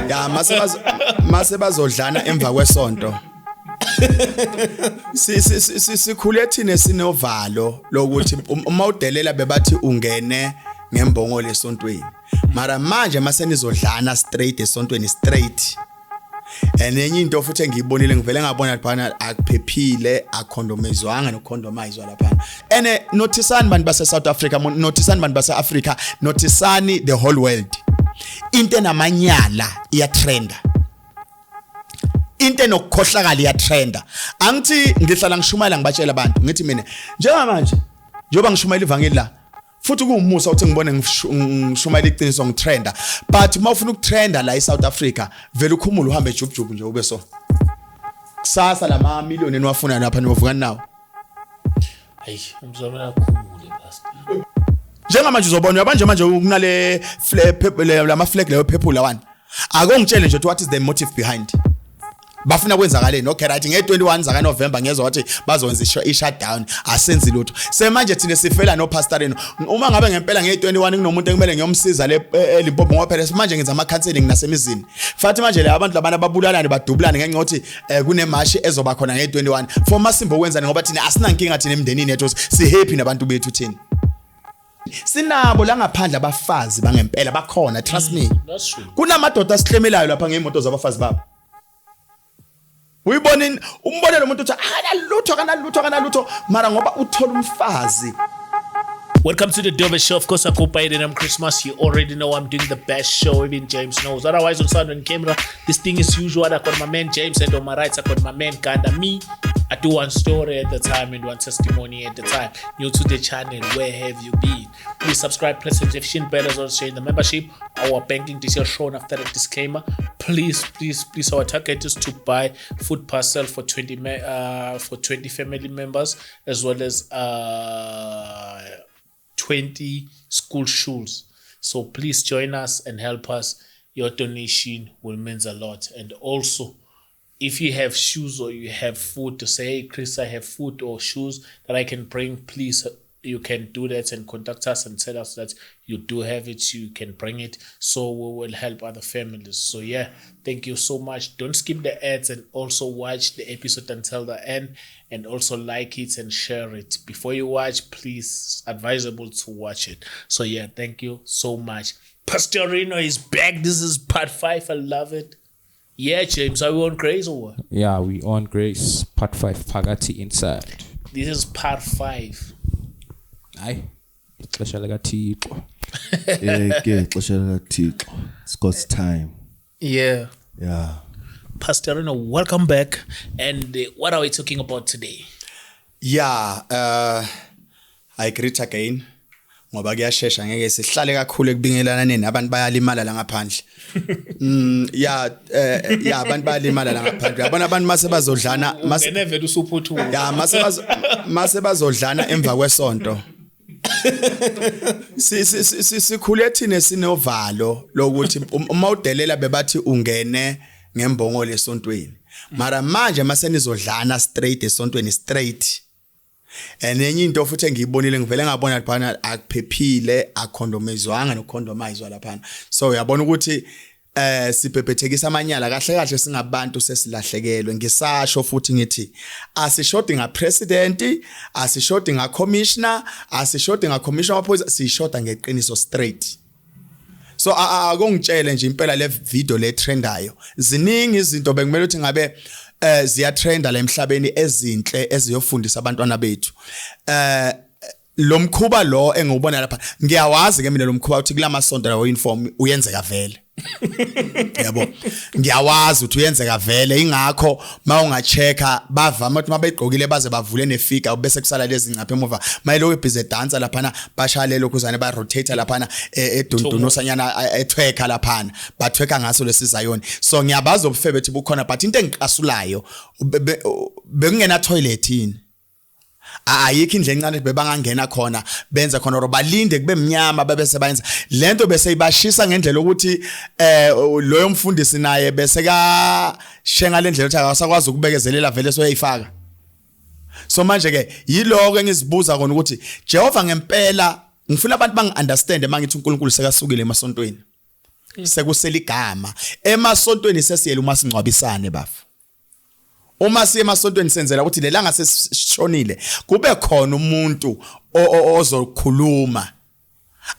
Ya, mase bazodlana emva kwesonto. Si si sikhule thina sinovalo lokuthi uma udelela bebathi ungene ngembongolo esontweni. Mara manje mase nizodlana straight esontweni straight. And enye into futhi engiyibonile, ngivele ngabona lapha akuphephile, akhondomizwanga nokukhondomizwa lapha. And nothisani bantu base South Africa, nothisani bantu base Africa, nothisani the whole world. Into enamanyala iyatrenda. Into enokukhohlakala iyatrenda. Angithi ngihlala ngishumayela, ngibatshela abantu, ngithi mina njengamanje njengoba ngishumayela ivangeli la, futhi kuwumusa ukuthi ngibone ngishumayela iqiniso ngitrenda, but uma ufuna ukutrenda la eSouth Africa, vele ukhumule uhambe ejubujubu nje ube so kusasa lama million eniwafuna lapha niwovukani nawo. Hayi, umzalwane akhumule, pastor. Njengamanje uzobona uyabanje manje kunale lama flag leyo purple lawana. Ake ngitshele nje ukuthi what is the motive behind, bafuna kwenzakaleni? Okay, right, nge-21 zaka November ngezwe wathi bazokwenza i-shutdown, asenzi lutho. Semanje thina sifela no pastor eno. Uma ngabe ngempela nge-21 kunomuntu ekumele ngiyomsiza le eLimpopo, ngoba phela manje ngenza ama counseling nasemizini. Fathi manje le abantu labana babulalane, badubulane ngenxa yokuthi kunemashi ezoba khona nge-21 for masimbo kwenzani? Ngoba thina asinankinga thina emndenini yethu, si happy nabantu bethu. Thina sinabo la ngaphandle abafazi bangempela bakhona, trust me. That's true. Kunamadoda asihlemelayo lapha ngeimoto zabafazi babo. Uyibona, umbone lo muntu uthi akanalutho, akanalutho, akanalutho, mara ngoba uthola umfazi. Welcome to the Dope Show. Of course, I go by the name Christmas. You already know I'm doing the best show, even James knows. Otherwise, on sound and camera, this thing is usual. I got my man James, and on my right, I got my man Ganda. Me, I do one story at the time and one testimony at the time. New to the channel, where have you been? Please subscribe, press the notification bell as well as share the membership. Our banking details shown after the disclaimer. Please, please, please, our target is to buy food parcel for 20 family members as well as 20 school shoes. So please join us and help us. Your donation will means a lot. And also, if you have shoes or you have food to say, "Hey, Chris, I have food or shoes that I can bring," please, you can do that and contact us and tell us that you do have it, you can bring it, so we will help other families. So yeah, thank you so much. Don't skip the ads and also watch the episode until the end, and also like it and share it. Before you watch, please, advisable to watch it. So yeah, thank you so much. Pastorino is back. This is part 5. I love it. Yeah, James, are we on Grace or what? Yeah, we on Grace part 5, phakathi inside. This is part 5. Hayi, ixesha likaThixo. Eh ke, ixesha likaThixo. It's God's time. Yeah. Pastorino, welcome back. And what are we talking about today? Yeah, I greet again ngoba kuyashesha, ngeke sihlale kakhulu ekubingelaneni, abantu bayalimala la ngaphandle. Yeah, abantu bayalimala la ngaphandle. Yabona abantu mase bazodlana mase Ungene vele usuphuthuma. Ya, mase bazodlana emva kwesonto. Si sikhule thina sinovalo lokuthi uma udelela bebathi ungene ngembongolo esontweni. Mara manje mase nizodlana straight esontweni straight. And enye into futhi engiyibonile, ngivele ngabona lapha akuphephile, akhondomizwanga nokukhondomizwa lapha. So uyabona ukuthi sibhebhethekisa amanyala kahle kahle, singabantu sesilahlekelwe. Ngisasho futhi ngithi asishodi nga president, asishodi nga commissioner, asishodi nga commissioner wamaphoyisa, sishoda ngeqiniso straight. So akongitshele nje impela, le video le trendayo, ziningi izinto bekumele ukuthi ngabe ziyatrenda la emhlabeni, ezinhle eziyofundisa abantwana bethu. Lo mkhuba lo engiwubona lapha, ngiyawazi ke mina lo mkhuba uthi kulamasonto lawo uniform uyenzeka vele, yabo, ngiyawazi ukuthi uyenzeka vele. Ingakho mawungachecka bavama ukuthi mabegqokile baze bavule nefika, bese kusala lezi ngapha emuva, mayiloko busy dansa laphana, bashaya lokhuzane, ba rotate laphana, edundunusanyana, ethweka laphana, bathweka ngaso lesizayoni. So ngiyabazi ubufebe ethi bukhona, but into engiqasulayo, bekungena toilet yini? Ayikho indlela encane bebangangena khona benza khona, or balinde kube mnyama bebe sebayenza lento, bese ibashisa ngendlela ukuthi loyo mfundisi naye bese ka shenga le ndlela ukuthi akasakwazi ukubekezelela vele, soyayifaka. So manje ke yiloko engizibuza kona ukuthi Jehova ngempela, ngifuna abantu bangi understand mangithi uNkulunkulu sekasukile emasontweni. Sekuseligama emasontweni, sesiyela uma singcwabisane bafu. Uma siye emasontweni senzela ukuthi lelanga sesishonile kube khona umuntu ozokhuluma.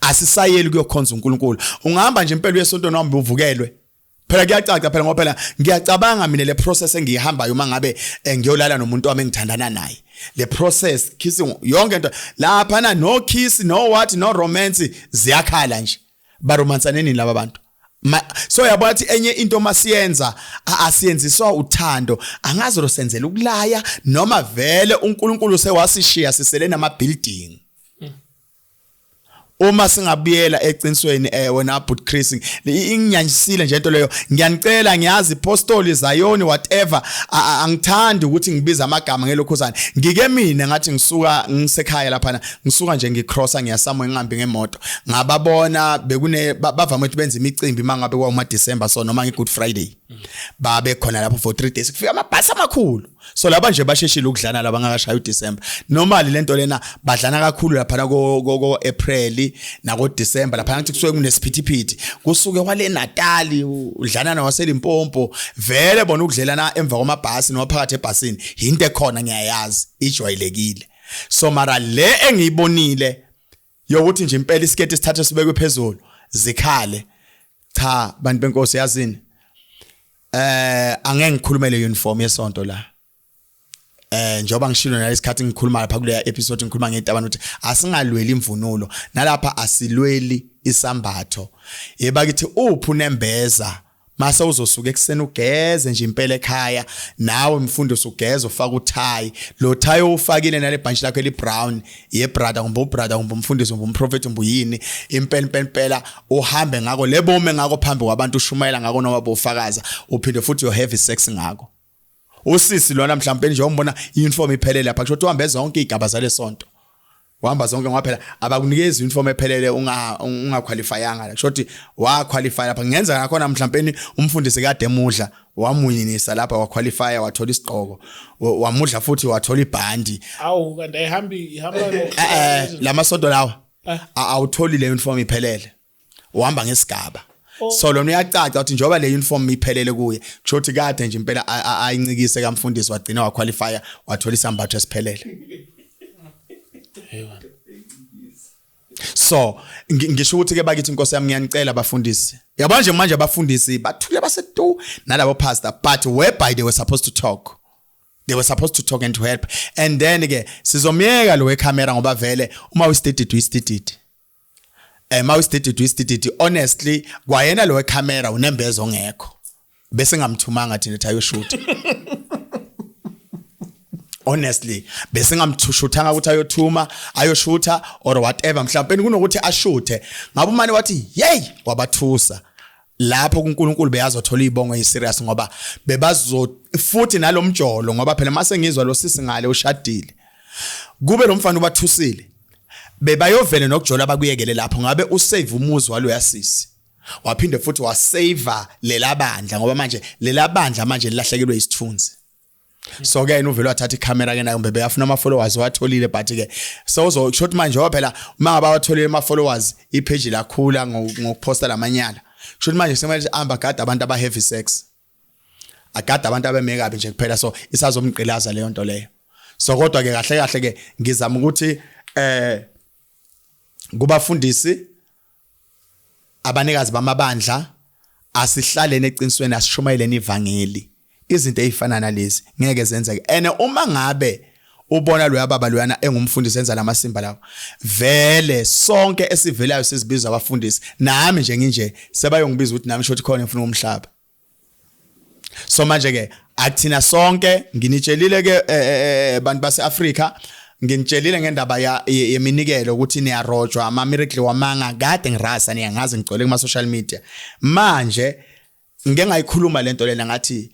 Asisayeli kuyokhonza uNkulunkulu. Ungahamba nje impela uyesontweni, uhambe uvukelwe. Phela kuyacaca phela, ngoba phela ngiyacabanga mina le process engiyihambayo uma ngabe ngiyolala nomuntu wami engithandana naye, le process, kissing, yonke into lapha, na no kiss, no what, no romance, ziyakhala nje. Baromansane nini laba bantu? So yabona ukuthi enye into masiyenza asiyenziswa uthando, angazi lo senzela ukulaya noma vele uNkulunkulu sewasishiya sisele nama building. Uma singabuyela eqinisweni, wena but Chris, inginyanyisile nje into leyo. Ngiyanicela, ngiyazi apostoli, Zion, whatever, angithandi ukuthi ngibize amagama ngelokhuzana. Ngike mina ngathi ngisuka ngisekhaya lapha, ngisuka nje ngicrossa ngiya somewhere, ngihambe ngemoto, ngababona bekune bavame ukuthi benze imicimbi mangabe kwa December, so noma nge Good Friday babe khona lapho for 3 days, kufika amabhasi amakhulu. So laba nje basheshile ukudlana laba ngakashaya uDecember. Normally lento lena badlana kakhulu lapha ko April nako December lapha, ngathi kusuke kunesiphithiphithi, kusuke kwale Natal udlana nawaseLimpopo. Vele bona ukudlelana emva kwamabhasi noma phakathi ebhasini into ekhona, ngiyayazi, ijwayelekile. So mara le engiyibonile yokuthi nje impela isiketi sithathe sibekwe phezulu zikhale, cha bantu benkosi, yazini, angeke ngikhulumele uniform yesonto la. Njengoba ngishilo nalesikhathi ngikhuluma lapha kuleya episode, ngikhuluma ngezitabane ukuthi asingalweli imvunulo, nalapha asilweli isambatho. Yeba kithi, uphi unembeza mase uzosuka ekseni ugeze nje impela ekhaya, nawe mfundisi ugeze, ufaka uthayi, lo thayi owufakile nale bhantshi lakho eli brown, ye brother, kumbe ubrother, kumbe umfundisi, kumbe umprofeti, kumbe uyini, impela impela impela uhambe ngako lebome ngako phambi kwabantu, ushumayela ngako noma bofakaza, uphinde futhi yo have sex ngako. Usisi lona mhlawumbe nje umbona uniform iphelele lapha, kusho ukuthi uhambe zonke izigaba zalesonto, uhamba zonke, ngoba phela abakunikezi uniform ephelele ungaqualifyanga la. Kusho ukuthi waqualify lapha, kungenzeka nakhona mhlawumbe umfundisi kade emudla, wamunyinisa lapha, waqualify, wathola isigqoko, wamudla futhi wathola ibhandi. Awu, kanti ayihambi, ihamba? Lamasonto lawa awutholi le uniform iphelele, uhamba ngesigaba. So lona uyacaca ukuthi njengoba le uniform iphelele kuye, kusho ukuthi kade nje impela ayincikise kamfundisi, wagcina waqualify, wathola isambatho esiphelele. So ngisho ukuthi ke bakithi, inkosi yami, ngiyanicela abafundisi, yabona nje manje abafundisi bathule basetu nalabo pastor, but whereby they were supposed to talk, they were supposed to talk and to help. And then ke sizomyeka lo wecamera, ngoba vele uma uyisidididi, uyisidididi, ma uyisidididi, uyisidididi. Honestly, kwayena lo wecamera unembezo ongekho, bese ngamthumanga thina ethi ayoshoot. Honestly, bese ngamthushutanga ukuthi ayothuma, ayoshutha or whatever. Mhlawumbe kunokuthi ashuthe ngabe umane wathi hey, wabathusa lapho kuNkulunkulu, beyazothola izibongo eziserious, ngoba bebazo futhi nalomjolo, ngoba phela mase ngizwa lo sisi ngale ushadile, kube lo mfana ubathusile, bebayovele nokujola bakuyekele lapho. Ngabe usave umuzi walo yasisi, waphinde futhi wasave lela bandla, ngoba manje lela bandla manje lilahlekelwe isithunzi. So ke yena uvele wathatha ikhamera ke nayo, kumbe beyafuna ama followers, watholile. But ke so uzo shothi manje, ngoba phela uma ngabe watholile ama followers, ipage lakhula ngokuposta lamanyala, kusho manje semanje amba gada abantu aba have sex, agada abantu abeme kabi nje kuphela. So isazomgqilaza leyo nto leyo. So kodwa ke kahle kahle ke ngizama ukuthi kubafundisi, abanikazi bamabandla, asihlaleni eqinisweni, asishumayeleni ivangeli. Izinto ezifana nalezi ngeke zenzeke. Ene uma ngabe ubona loya baba loyana engumfundisi enza lamasimba lawo, vele sonke esivelayo sizibiza abafundisi, nami nje nginje, sebayongibiza ukuthi nami shothi khona ngifuna umhlaba. So manje ke akuthina sonke, nginitshelile ke bantu base-Afrika, nginitshelile ngendaba yeminikelo ukuthi niyarojwa, ama miracle wamanga kade ngirasa, niyangazi, ngigcwele kuma social media. Manje ngike ngayikhuluma lento lena, ngathi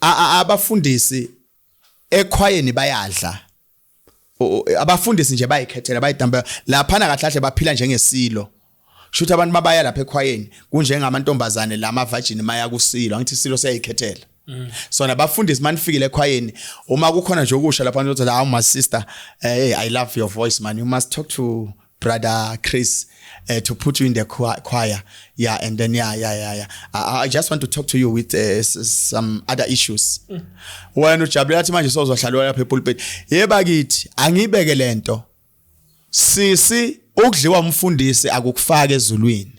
abafundisi ekhwayeni bayadla. Abafundisi nje bayikhethela, bayidamba laphana, kahle kahle baphila njengesilo. Shuthi abantu mabaya lapha ekhwayeni kunjengamantombazane lama virgin maya kusilo, angithi isilo siyayikhethela. So nabafundisi manifikile ekhwayeni, uma kukhona nje okusha lapha, uthi, "Hawu my sister, hey, I love your voice man, you must talk to Brother Chris, to put you in the choir. Yeah, and then yeah. I just want to talk to you with some other issues. Wena ujabulela athi manje sozohlala lapha epulpit. Yeba kithi angibeke lento. Sisi, ukudliwa umfundisi akukufaka ezulwini.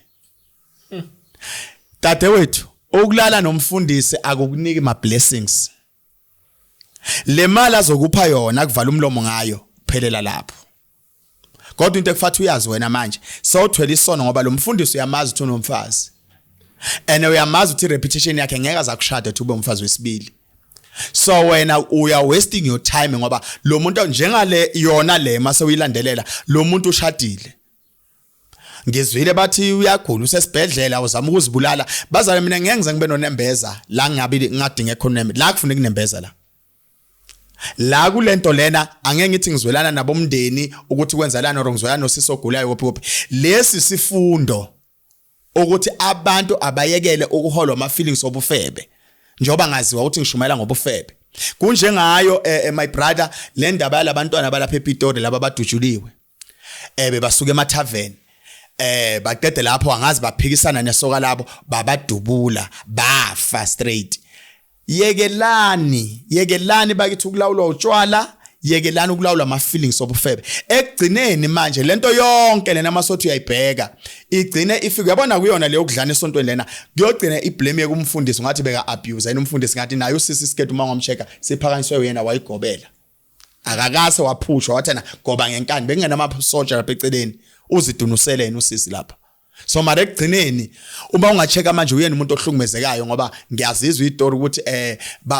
Dadewethu, ukulala nomfundisi akukuniki ma blessings. Le mali azokupha yona kuvala umlomo ngayo, phelela lapho. Kodwa into ekufathi uyazi wena manje, sewuthwele isono ngoba lo mfundisi uyamazi ukuthi unomfazi. And uyamazi ukuthi reputation yakhe ngeke azakushada ukuthi ube umfazi wesibili. So wena uya wasting your time ngoba lo muntu njengale yona le mase uyilandelela lo muntu ushadile. Ngizwile bathi uyagula, usesibhedlela, uzama ukuzibulala. Bazale, mina ngeke ngize ngibe nonembeza la, ngabe ngadinga khona la kufuneka kunembeza la. La kulento lena angeke ngithi ngizwelana nabomndeni ukuthi kwenzalana or ngizwelana nosisi ogulayo kuphi kuphi. Lesi sifundo ukuthi abantu abayekele ukuholwa ama feelings obufebe, njengoba ngaziwa ukuthi ngishumayela ngobufebe. Kunjengayo my brother, le ndaba yalabantwana balapha ePitori laba badutshuliwe, bebasuka emathaveni, baqede lapho angazi baphikisana nesoka labo, babadubula bafa straight. Yekelani, yekelani bakithi ukulawulwa utshwala, yekelani ukulawulwa ama feelings obufebe. Ekugcineni manje lento yonke lena masothi uyayibheka igcine ifike, uyabona, kuyona leyo kudlana esontweni lena, kuyogcina iblame yekumfundisi, ngathi beka abuse yena umfundisi, ngathi naye usisi isiketi uma ngomchecka siphakanyiswe uyena wayigobela, akakase waphushwa wathi na goba ngenkani, bekungena soja lapha eceleni, uzidunusele yena usisi lapha. So mara ekugcineni uma ungachecka manje uyena umuntu ohlukumezekayo, ngoba ngiyazizwa istory ukuthi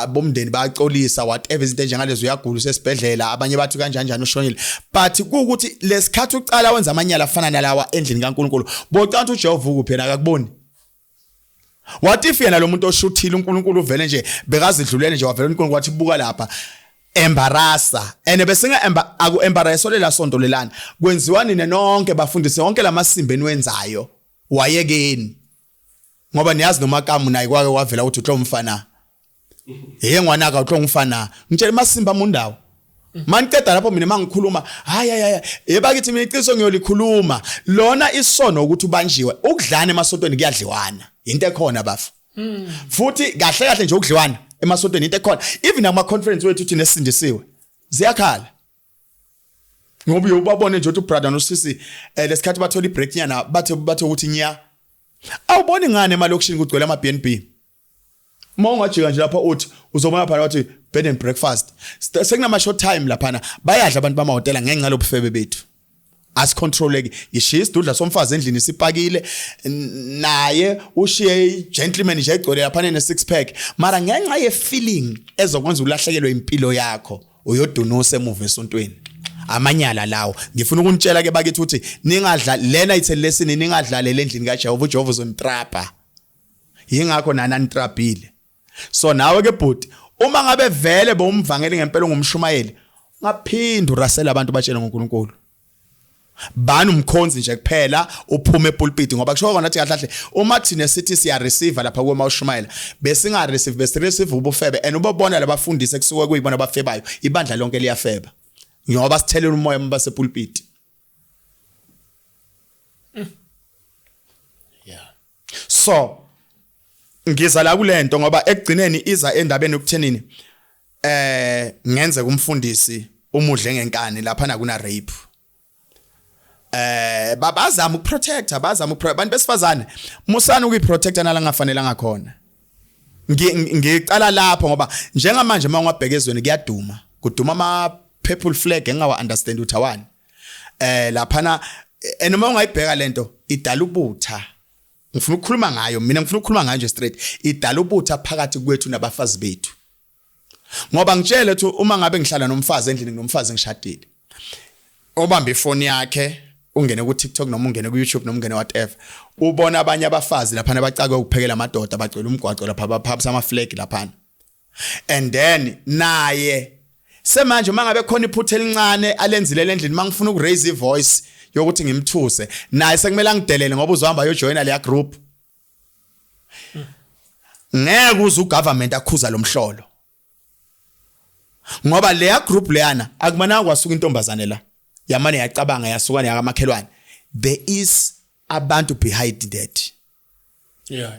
bomndeni bayaxolisa, whatever, izinto enjengalezo, uyagula, usesibhedlela, abanye bathi kanjani njani, ushonile, but kuukuthi lesikhathi ucala wenza amanyala afana nalawa endlini kaNkuluNkulu, bocanta uJehova ukuphi? Yena akakuboni. What if yena lo muntu oshuthile uNkulunkulu uvele nje bekazidlulele nje, wavela uNkulunkulu wathi buka lapha, embarrassa, and bese aku embarrass lela sonto lelana kwenziwa nina nonke bafundise wonke lamasimba eniwenzayo, wayekeni, ngoba niyazi noma kamu naye kwake kwavela ukuthi utlo umfana hey ngwanaka, utlo umfana, ngitshela masimba mundawo. Maniceda lapho mina mangikhuluma, hayi hayi hayi, yebakithi, mina iqiniso ngiyolikhuluma lona. Isono ukuthi ubanjiwe ukudlana emasontweni, kuyadliwana, into ekhona bafu. Futhi kahle kahle nje ukudliwana emasontweni into ekhona, even ama conference wethu thina esindisiwe ziyakhala, ngoba uyobabone nje ukuthi ubrother nosisi lesikhathi bathola ibreak nyana, bathe ukuthi nya. Awuboni ngane emalokishini kugcwele ama B&B? Uma ungajika nje lapha uthi uzobona phana wathi bed and breakfast, sekunama short time laphana, bayadla abantu bamahhotela ngenxa lobufebe bethu, asicontroleki. Ngishiya isidudla somfazi endlini sipakile, naye ushiye i-gentleman nje egcwele laphana ne-six pack, mara ngenxa ye-feeling ezokwenza ulahlekelwe impilo yakho uyodunusa emuva esontweni. Amanyala lawo. Ngifuna ukunitshela ke bakithi ukuthi ningadla lena ithe lesini, ningadlalele endlini kaJehova, uJehova uzonitrapa. Yingakho nana nitrapile. So nawe ke bhuti, uma ngabe vele bowumvangeli ngempela, ungumshumayeli, ungaphinda urasela abantu batshele ngoNkulunkulu. Bani umkhonzi nje kuphela, uphume epulpit, ngoba kusho kona ukuthi kahle kahle uma thina sithi siya receive lapha kuma ushumayela, besinga receive, besi receive ubufebe, and ubobona labafundisi ekusuke kuyibona abafebayo, ibandla lonke liyafeba ngoba sithelela umoya uma basepulpit. So ngiza la kulento ngoba ekugcineni iza endabeni yokuthenini ngenze kumfundisi umudle ngenkani lapha nakuna rape. Babazama ukuprotecta, bazama abantu besifazane, musana ukuyiprotecta nala ngafanele ngakhona. Ngicala lapho ngoba njengamanje uma ungabheka ezweni kuyaduma, kuduma ama purple flag engawa understand ukuthi awani laphana, noma ungayibheka lento idala ubutha. Ngifuna ukukhuluma ngayo mina, ngifuna ukukhuluma ngayo nje straight, idala ubutha phakathi kwethu nabafazi bethu, ngoba ngitshele ukuthi uma ngabe ngihlala nomfazi endlini, nginomfazi ngishadile, obamba ifoni yakhe ungene ku TikTok noma ungene ku YouTube noma ungene whatever, ubona abanye abafazi lapha abacakwe ukuphekela amadoda, bagcwele umgwaco lapha, baphaphisa ama flag lapha, and then naye semanje uma ngabe khona iphutha elincane alenzile endlini, mangifuna ukuraise ivoice yokuthi ngimthuse, naye sekumele angidelele ngoba uzohamba ayojoyina leya group. Ngeke uze ugovernment akhuza lomhlolo, ngoba leya group leyana akumananga kwasuka intombazane la. Yamane yacabanga yasuka neyakamakhelwane. There is abantu behind that. Yeah.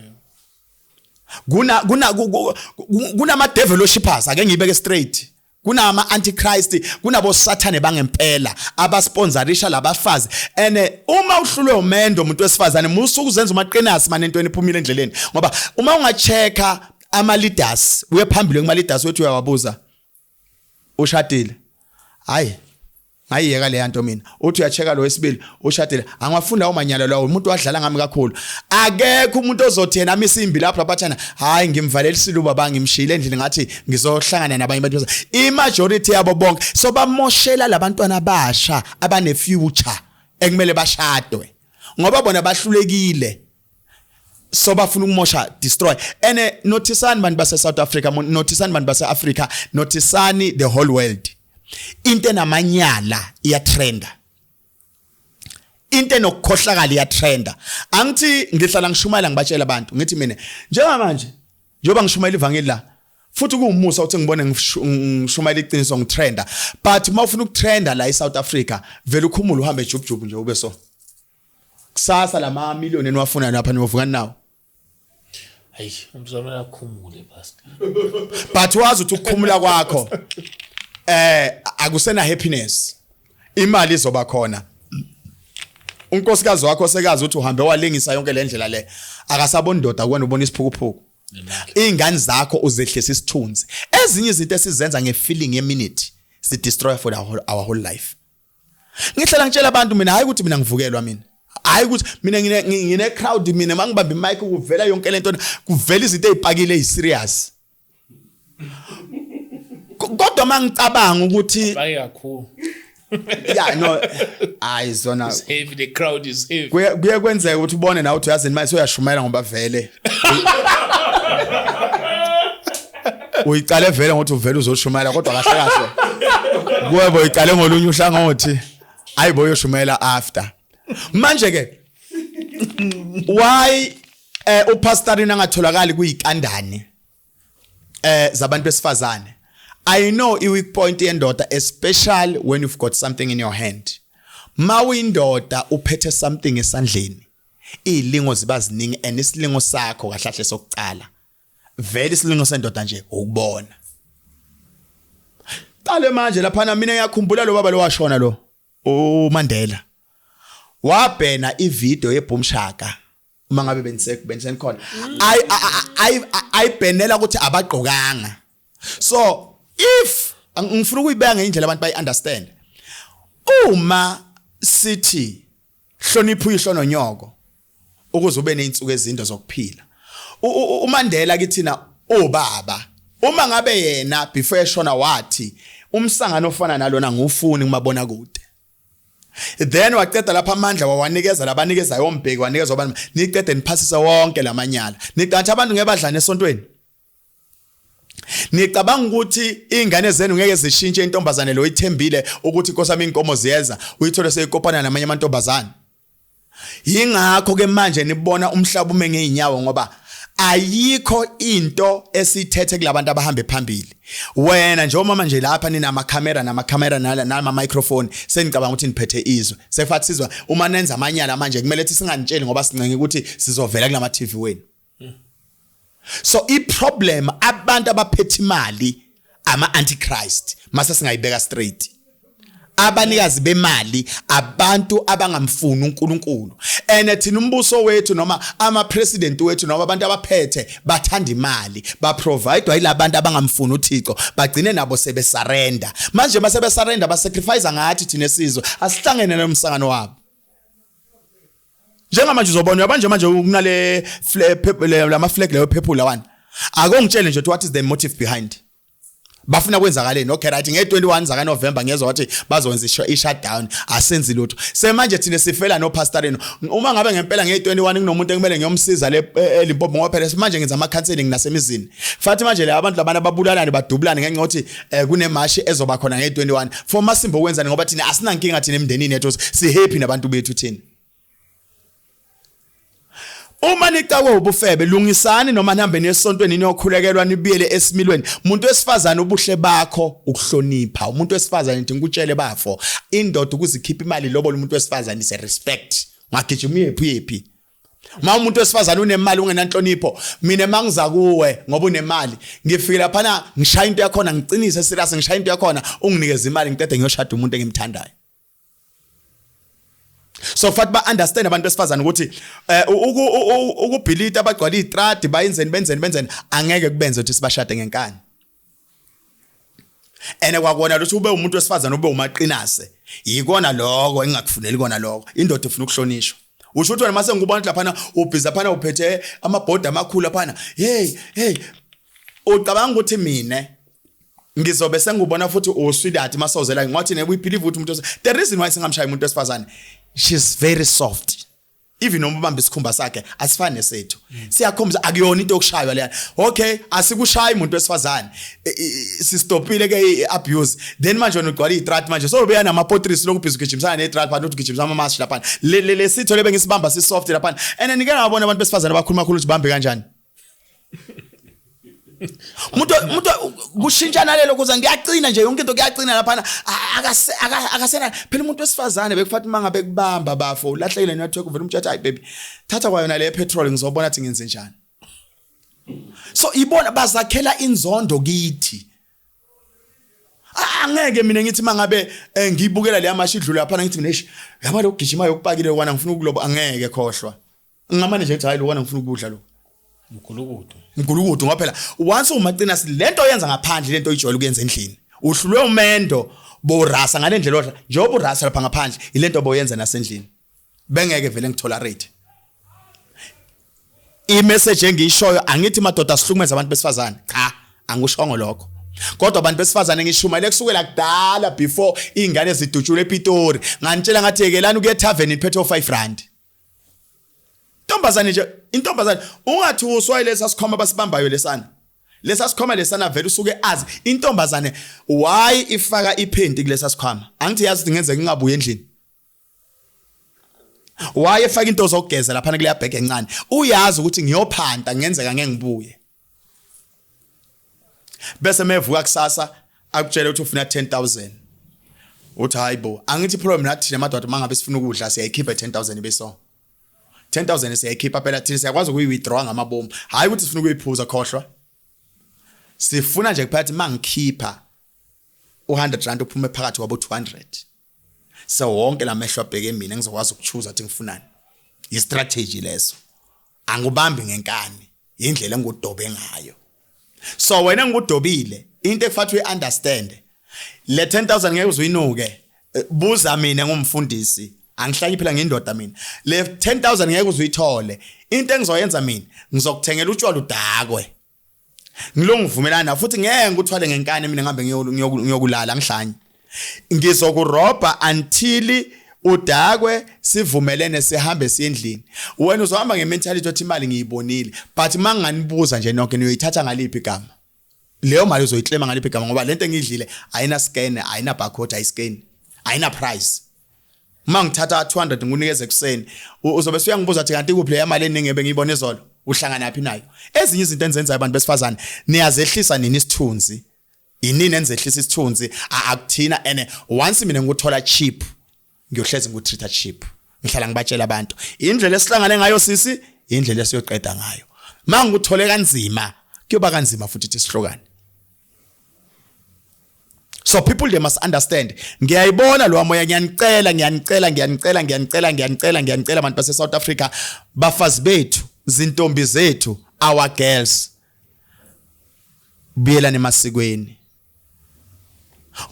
Kuna kuna kunama devil worshippers, ake ngibeke straight. Kunama antichrist, kunabo sathane bangempela abasponsorisha labafazi. And uma uhlulwe umendo umuntu wesifazane, musuku uzenza umaqinasi manje entweni iphumile endleleni, ngoba uma ungachecka ama leaders, uye phambili kuma leaders wethu, uyawabuza ushadile, hayi ngayiyeka le yanto mina. Uthi uyacheka lo wesibili ushadile, angwafunda umanyalo lawo, umuntu wadlala ngami kakhulu. Akekho umuntu ozothi yena imisimbi lapho laphana, hayi ngimvalelisile ubaba, ngimshiyile endlini, ngathi ngizohlangana nabanye abantu. I majority yabo bonke so bamoshela labantwana abasha abane future ekumele bashadwe, ngoba bona bahlulekile, so bafuna ukumosha, destroy. And noticeani bantu base South Africa, noticeani bantu base Africa, noticeani the whole world, into enamanyala iyatrenda, into enokukhohlakala iyatrenda. Angithi ngihlala ngishumayela, ngibatshela abantu, ngithi mina njengamanje njengoba ngishumayela ivangeli la, futhi kuwumusa ukuthi ngibone ngishumayela iqiniso, ngitrenda. But uma ufuna ukutrenda la eSouth Africa, vele ukhumule uhambe jubujubu nje, ube so kusasa lama million eniwafuna lapha niwovukani nawo. Hayi, umzamela akhumule, pastor. But wazi ukuthi ukukhumula kwakho akusena happiness, imali izoba khona. Unkosikazi wakho sekazi ukuthi uhambe walingisa yonke le ndlela le, akasaboni ndoda kuwena, ubona isiphukuphuku. Ingane zakho uzehlisa isithunzi. Ezinye izinto esizenza ngefeeling yeminute si destroy for our whole life. Ngihlala ngitshela abantu mina, hayi ukuthi mina ngivukelwa mina, hayi ukuthi mina ngine crowd. Mina mangibamba imic kuvela yonke lento, kuvela izinto ezipakile eziserious, kodwa mangicabanga ukuthi Bayi kakhulu. Yeah, no, hayi zona. It's heavy, the crowd is heavy. Kuye kwenzeka ukuthi ubone nawe ukuthi uyazini manje uyashumayela, ngoba vele uyicale vele ngokuthi uvele uzoshumayela, kodwa kahle kahle kuwe boyicale ngolunye uhlangothi, hayi boyoshumayela after. Manje ke why upastor angatholakali kuyikandane zabantu besifazane? I know i weak point yendoda, especially when you've got something in your hand. Mawindoda uphethe something esandleni, izilingo ziba ziningi, and isilingo sakho kahle kahle sokucala vele, isilingo sendoda nje ukubona qale manje laphana. Mina ngiyakhumbula lo baba lo washona lo uMandela wabhena ivideo yeBoom Shaka, uma ngabe benisenikhona, ayi ayibhenela ukuthi abagqokanga. So if ngifuna ukuyibeka ngendlela abantu bayi understand, uma sithi hlonipha uyihlo nonyoko ukuze ube nezinsuku ezinde zokuphila, uMandela kithina ubaba. Uma ngabe yena before eshona wathi umsangano ofana nalona ngufuni kumabona kude, then waqeda lapha amandla wawanikeza labanikezayo ombheki, wanikeza abantu, niqede niphasise wonke lamanyala, nicathi abantu ngeke badlane esontweni. Nicabanga ukuthi ingane zenu ngeke zishintshe? Intombazane lo ithembile ukuthi inkosi yami inkomo ziyeza, uyithole seyikopana namanye amantombazane. Yingakho ke manje nibona umhlaba ume ngeenyawo, ngoba ayikho into esithethe kulabantu abahambe phambili. Wena nje mama nje lapha ninama camera nama camera nama microphone, senicabanga ukuthi niphethe izwe, sefathi sizwa uma nenza amanyala. Manje kumele thi singanitsheli ngoba sincenge ukuthi sizovela kulama TV wenu. So i problem, abantu abaphethe imali ama antichrist, mase singayibeka straight, abanikazi bemali abantu abangamfuni uNkulunkulu. And thina umbuso wethu noma ama president wethu noma abantu abaphethe bathanda imali, ba provide yilabantu abangamfuni uThixo, bagcine nabo sebe surrender. Manje mase be surrender, ba sacrifice ngathi thina sizwe asihlangene nomsangano wabo. Njengamanje uzobona uyabanje manje kunale lama flag leyo purple lawana, ake ngitshele nje what is the motive behind, bafuna kwenzakaleni? Okay, right, nge21 zaka November ngiyezwa wathi bazokwenza i shutdown, asenzi lutho. Semanje thina sifela no pastor eno. Uma ngabe ngempela nge21 kunomuntu ekumele ngiyomsiza le eLimpopo, ngoba phela manje ngenza ama counseling nasemizini fathi manje le abantu labana babulalane badubulane ngenxa yokuthi kunemashi ezoba khona nge21 for masimbo kwenzani, ngoba thina asinankinga thina emndenini yethu, si happy nabantu bethu thina. Uma nicakwe ubufebe, lungisani noma nihambe niyesontweni niyokhulekelwa, nibuyele esimilweni. Umuntu wesifazane, ubuhle bakho ukuhlonipha umuntu wesifazane. Ngithi ngikutshele bafo, indoda ukuzikhipha imali lobo umuntu wesifazane is a respect. Ungagijima uyephi uyephi uma umuntu wesifazane unemali ungenanhlonipho. Mina mangiza kuwe ngoba unemali, ngifike laphana ngishaya into yakhona, ngiqinise serious, ngishaya into yakhona, unginikeza imali, ngiqede ngiyoshada umuntu engimthandayo. So futhi ba understand abantu besifazane ukuthi ukubhilita abagcwala izitradi bayenzeni benzeni benzeni angeke kubenze ukuthi sibashade ngenkani. Ene kwakona ukuthi ube umuntu wesifazane ube umaqinase, yikona lokho engingakufuneli kona lokho. Indoda ifuna ukuhlonishwa. Usho ukuthi wena mase ngikubona laphana ubhizi laphana uphethe amabhodi amakhulu laphana, hey hey, ucabanga ukuthi mina ngizobe sengubona futhi usweetheart masozela ngathi ne we believe ukuthi umuntu, the reason why singamshayi umuntu wesifazane, she's very soft. Even noma ubamba isikhumba sakhe asifani nesethu, siyakhombisa akuyona into yokushaywa leya. Okay, asikushayi umuntu wesifazane, sistopile ke i-abuse. Then manje wena ugcwala izitrati manje, so ubeya namapotrisi lokhu busy ugijimisana nezitrati phana, uthi ugijimisana amamashi lapha. Le lesitho lebe ngisibamba si soft lapha, and nike ngabona abantu besifazane bakhuluma kakhulu ukuthi bambe kanjani umuntu kushintshana lelo kuze ngiyacina nje yonke into kuyacina laphana. Akasena phela umuntu wesifazane bekufathi mangabe kubamba bafo ulahlekile network, uvela umtshatha, "Hayi baby, thatha kwayona le petrol, ngizobona ukuthi ngenze njani." So ibona bazakhela inzondo kithi. Angeke mina ngithi mangabe ngibukela le amashi idlula lapha ngithi mina, "Eish, yaba lokugijima yokupakile kwana ngifuna ukuloba." Angeke, khohlwa, ngamane nje ngithi, "Hayi, lokwana ngifuna ukudla lo." Mgulukudu. Mgulukudu, ngoba phela once umaqina lento oyenza ngaphandle, lento oyijwayele ukuyenza endlini, uhlulwe umendo borasa ngale ndlela odla njengoba urasa lapha ngaphandle, ilento boyenza nasendlini. Bengeke vele ngitolerate. I-message engiyishoyo, angithi madoda sihlukumeza abantu besifazane, cha, angikushongo lokho. Kodwa abantu besifazane ngishumayele kusukela kudala, before izingane zidutshulwe ePitori, nganitshela ngathi yekelani ukuya etavern iphethe 5 rand. Ntombazane nje, intombazane ungathi uswaye lesa sikhoma basibambayo lesana, lesa sikhwama lesana vele usuke azi intombazane why ifaka iphenti kulesa sikhwama. Angithi yazi ukuthi ngenzeka ngingabuye endlini. Why efaka into zokugeza lapha kuleya bag encane? Uyazi ukuthi ngiyophanta, ngenzeka ngeke ngibuye. Bese mevuka kusasa akutshela ukuthi ufuna 10,000, uthi hayibo. Angithi problem nathi thina madoda mangabe sifuna ukudla siyayikhipha 10,000 beso 10,000 siyayikhipha phela thina, siyakwazi ukuyi-withdraw ngamabomu. Hayi ukuthi sifuna ukuyiphuza, khohlwa, sifuna nje kuphela ukuthi mangikhipha u100 rand uphume phakathi kwabo 200, so wonke lamehlo abheke mina, ngizokwazi ukuchoose ukuthi ngifunani. I-strategy leso, angubambi ngenkani, indlela engudobe ngayo. So wena ngikudobile, into ekufanele uyi-understand, le 10,000 ngeke uzuyinuke. Buza mina ngumfundisi, angihlanye phela, ngindoda mina. Le 10,000 ngeke uzuyithole. Into engizoyenza mina, ngizokuthengela utshwala udakwe, ngilongivumelana futhi ngeke ngikuthwale ngenkani mina ngihambe ngiyokulala. Ngihlanye, ngizokurobha until udakwe, sivumelene sihambe siye endlini. Wena uzohamba ngementality othi imali ngiyibonile, but manganibuza nje nonke, niyoyithatha ngaliphi igama leyo mali? Uzoyiclaima ngaliphi igama? Ngoba lento engiyidlile ayina scan, ayina barcode, ayiscan, ayina price. Uma ngithatha 200 ngikunikeze ekuseni, uzobe usuyangibuza ukuthi kanti kuphi leya mali eningi ebengiyibona izolo, uhlangana phi nayo? Ezinye izinto enizenzayo abantu besifazane, niyazehlisa nini isithunzi, inini enizehlisa isithunzi. Akuthina ene once mina ngikuthola cheap, ngiyohlezi ngikutreat cheap. Ngihlala ngibatshela abantu, indlela esihlangane ngayo sisi, indlela esiyoqeda ngayo. Mangikuthole kanzima, kuyoba kanzima futhi ukuthi sihlukane. So people, they must understand. Ngiyayibona lo moya. Ngiyanicela, ngiyanicela, ngiyanicela, ngiyanicela, ngiyanicela, ngiyanicela abantu base South Africa, bafazi bethu, zintombi zethu, our girls, buyelani emasikweni.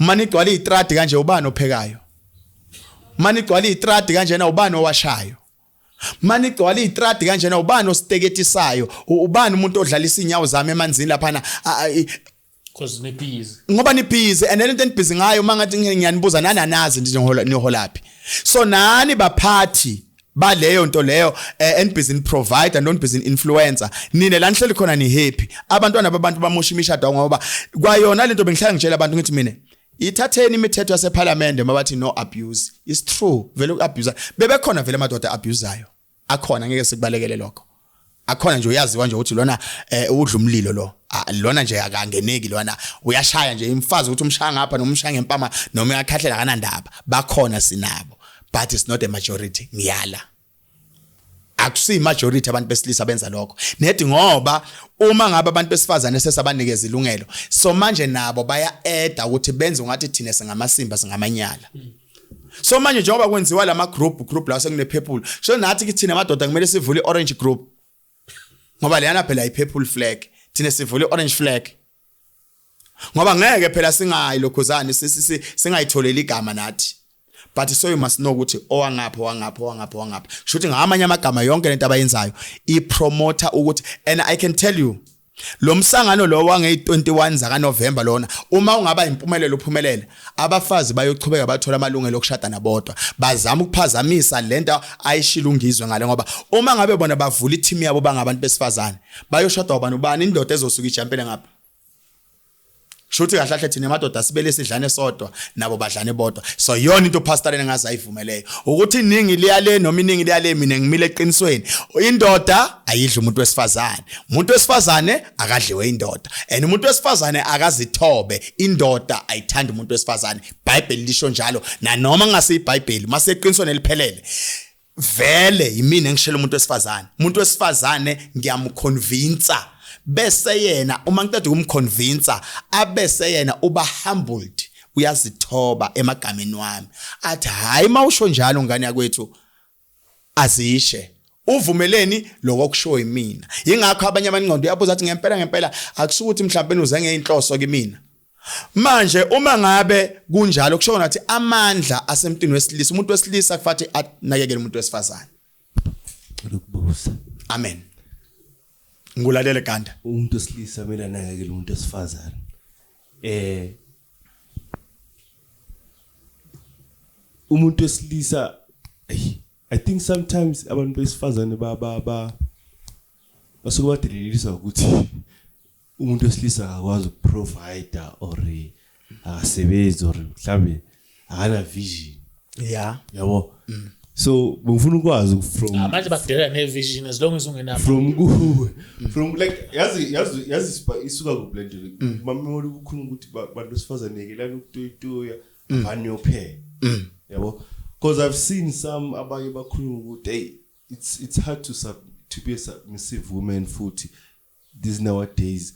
Uma nigcwala izitradi kanje, ubani ophekayo? Uma nigcwala izitradi kanjena, ubani owashayo? Mani igcwala izitradi kanjena, ubani ositeketisayo? Ubani umuntu odlalisa inyawo zami emanzini laphana? Because ni-busy. Ngoba ni busy, and then into enibusy ngayo, mangathi ngiyanibuza nani, anazi nje nihola niholaphi. So nani baphathi baleyo nto leyo, enibusy ni provider, non busy influencer, nina la nihleli khona ni happy, abantwana babantu bamosha imishado. Ngoba kwayona lento bengihlala ngitshela abantu ngithi mina, ithatheni imithetho yaseParliament mabathi no abuse, is true vele uabuse, bebekhona vele amadoda abusayo akhona, ngeke sikubalekele lokho. Akhona nje uyaziwa nje ukuthi lona udla umlilo lo. Lona nje akangeneki lona, uyashaya nje imfazi ukuthi umshaya ngapha noma umshaya ngempama noma uyakhahlela, kanandaba. Bakhona, sinabo, but it's not a majority. Ngiyala, akusiyi majority abantu besilisa benza lokho nedi, ngoba uma ngabe abantu besifazane sesabanikeza ilungelo, so manje nabo baya-eda ukuthi benze ungathi thina singamasimba, singamanyala. So manje njengoba kwenziwa lama group la sekune purple, so nathi kithina amadoda kumele sivule orange group, ngoba leyana phela i-purple flag, thina sivule orange flag, ngoba ngeke phela singayi lokhuzane singayitholeli igama nathi. But so you must know ukuthi owangapha, owangapha, owangapha, owangapha, kusho ukuthi ngamanye amagama yonke lento abayenzayo ipromota ukuthi, and I can tell you, lo msangano lo wange-21 zaka November lona, uma ungaba impumelelo uphumelele, abafazi bayochubeka bathola amalungelo okushada nabodwa. Bazama ukuphazamisa lento ayishila uNgizwe ngale, ngoba uma ngabe bona bavula i-team yabo bangabantu besifazane, bayoshada ubani ubani, indoda ezosuka ijampele ngapha. Shuthi kahle kahle thina madoda sibele sidlane sodwa, nabo badlane bodwa. So yona into pastor lena ngaze ayivumeleyo ukuthi iningi liyale noma iningi liyale, mina ngimile eqinisweni. Indoda ayidli umuntu wesifazane, umuntu wesifazane akadliwe indoda, and umuntu wesifazane akazithobe. Indoda ayithandi umuntu wesifazane, iBhayibheli lisho njalo. Nanoma ngasiyiBhayibheli, maseqinisweni eliphelele vele yimina engishela umuntu wesifazane. Umuntu wesifazane ngiyamconvince, bese yena uma ngiqeda ukumconvince, abese yena uba humbled, uyazithoba emagameni wami, athi hayi, mawusho njalo ngane yakwethu, azishe uvumeleni lokho kushiwo yimina. Yingakho abanye abaningqondo uyabuza athi ngempela ngempela akusukuthi mhlawumbe uze ngeinhloso kimina. Manje uma ngabe kunjalo, kusho ngathi amandla asemntwini wesilisa, umuntu wesilisa kufathi anakekele umuntu wesifazane. Cela ukubuza. Amen, ngikulalele ganda. Umuntu wesilisa kumele anakekele umuntu wesifazane. Umuntu wesilisa, I think sometimes abantu besifazane ba basuke badelelisa ukuthi umuntu wesilisa akakwazi ukuprovide or akasebenzi or mhlambe akana vision. Yabo, so bengifuna ukwazi from Ah, manje bakudela ne-vision as long as ungenabo. From kuwe, from like yazi isuka kuphi lento? Mamemoli ukukhuluma ukuthi bantu besifazane yekelani ukutoyitoya, abaniyopheka, yabo, because I've seen some abanye bakhuluma ukuthi hey, it's hard to be a submissive woman futhi these nowadays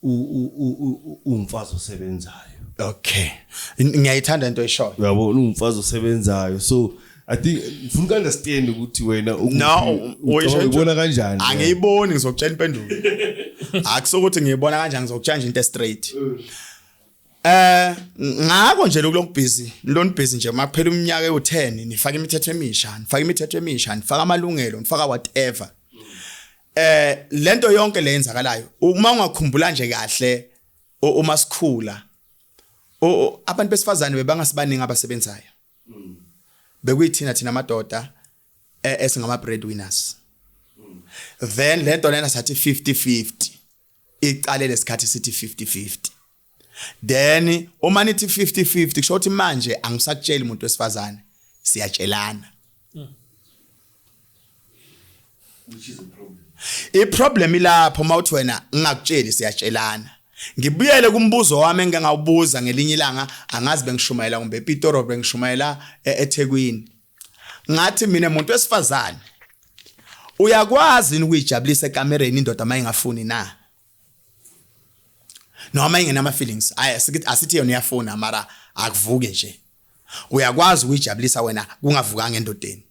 umfazi osebenzayo. Okay, ngiyayithanda into eshoyo. Uyabona, umfazi osebenzayo, so I think ngifuna uku-understand ukuthi wena No, uyisho uyibona kanjani? Angiyiboni, ngizokutshela impendulo. Akusukuthi ngiyibona kanjani, ngizokutshela nje into straight. Ngakho nje lokhu busy, lona busy nje makuphela iminyaka ewu10 nifaka imithetho emisha, nifaka imithetho emisha, nifaka amalungelo, nifaka whatever. Lento yonke leyenzakalayo, uma ungakhumbula nje kahle, uma sikhula abantu besifazane bebangasibaningi abasebenzayo. Bekuyithina thina amadoda esingama breadwinners. Then lento lena sathi 50-50, icale lesikhathi sithi 50-50. Then uma nithi 50-50, kusho ukuthi manje angisakutsheli umuntu wesifazane, siyatshelana. Which is a problem. Iproblem ilapho mawuthi wena ngingakutsheli, siyatshelana. Ngibuyele kumbuzo wami engike ngawubuza ngelinye ilanga, angazi bengishumayela kumbe ePitori, bengishumayela eThekwini. Ngathi mina, umuntu wesifazane uyakwazi yini ukuyijabulisa ekamereni indoda mayingafuni na, noma ingenama feelings? Ayi, asithi yona uyafuna mara akuvuki nje, uyakwazi ukuyijabulisa wena kungavukanga endodeni?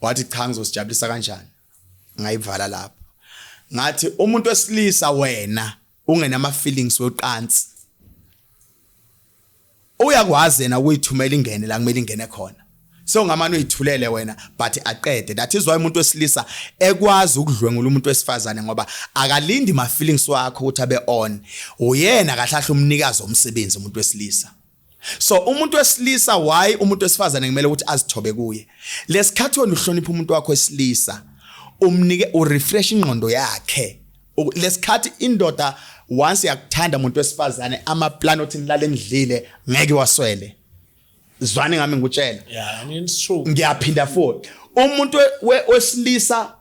Wathi cha, ngizosijabulisa kanjani? Ngayivala lapho, ngathi umuntu wesilisa wena ungenama feelings weqansi, uyakwazi yena ukuyithumela ingene la kumele ingene khona, so ngamane uyithulele wena but aqede. That is why umuntu wesilisa ekwazi ukudlwengula umuntu wesifazane, ngoba akalindi ma feelings wakho ukuthi abe on. Uyena kahle kahle umnikazi womsebenzi umuntu wesilisa. So umuntu wesilisa, why umuntu wesifazane kumele ukuthi azithobe kuye? Lesikhathi wena uhlonipha umuntu wakho wesilisa, umnike urefresh ingqondo yakhe. Lesikhathi indoda once yakuthanda umuntu wesifazane, ama plan othi nilale endlile ngeke waswele. Zwane ngami ngikutshela. Yeah, I mean, it's true. Ngiyaphinda futhi, umuntu wesilisa.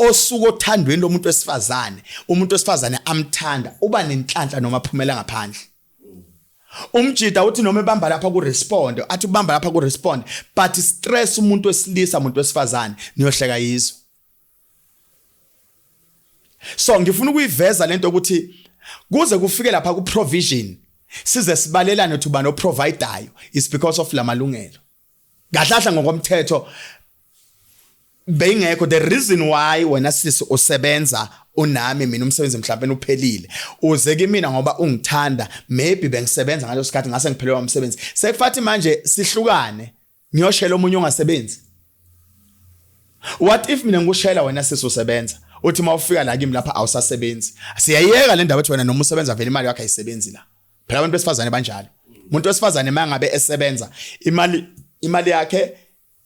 Osuka othandweni lomuntu wesifazane, umuntu wesifazane amthanda, uba nenhlanhla noma aphumela ngaphandle. Umjida uthi noma ebamba lapha ku respond, athi ubamba lapha ku respond, but stress umuntu wesilisa, umuntu wesifazane, niyohleka yizo. So ngifuna ukuyiveza lento ukuthi kuze kufike lapha ku provision, size sibalelane ukuthi ubani oprovidayo, is because of lamalungelo. Kahlahla ngokomthetho beyingekho the reason why wena sisi usebenza unami, mina umsebenzi mhlawumbe uphelile, uze kimina ngoba ungithanda. Maybe bengisebenza ngaleso sikhathi, ngase ngiphelelwa umsebenzi, sekufathi manje sihlukane, ngiyoshela omunye ongasebenzi. What if mina ngikushela wena sisi usebenza, uthi mawufika la kimi lapha awusasebenzi? Siyayeka le ndawo ethi wena noma usebenza vele imali yakho ayisebenzi la. Phela abantu besifazane banjalo. Umuntu wesifazane mangabe esebenza, imali yakhe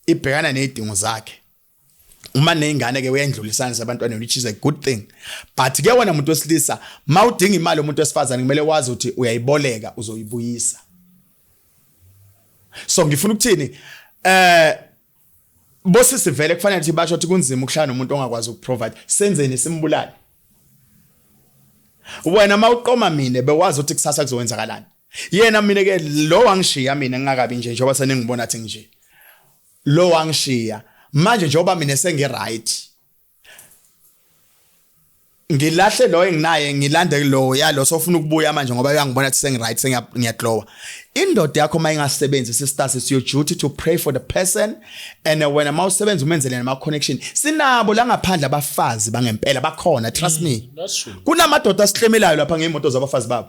ibhekana nezidingo zakhe. Uma nezingane ke uyendlulisana sabantwaneni, which is a good thing. But ke wena umuntu wesilisa, mawudinga imali umuntu wesifazane, kumele wazi ukuthi uyayiboleka, uzoyibuyisa. So ngifuna ukuthini, bosisi vele kufanele ukuthi basho ukuthi kunzima ukuhlala nomuntu ongakwazi ukuprovide. Senzeni? Simbulale? Wena mawuqoma mina, bewazi ukuthi kusasa kuzowenzakalani? Yena mina ke lo wangishiya mina ngingakabi nje, njengoba seningibona athi nje lo wangishiya manje, njengoba mina sengi right, ngilahle lo enginaye, ngilande lo yalo sofuna ukubuya manje ngoba uyangibona ukuthi sengi right, sengiyaglowa. Indoda yakho mayingasebenzi, sisters, it's your duty to pray for the person, and wena mawusebenza umenzele nama connection. Sinabo la ngaphandle abafazi bangempela, bakhona, trust me. That's true. Kunamadoda asihlemelayo lapha ngeimoto zabafazi babo.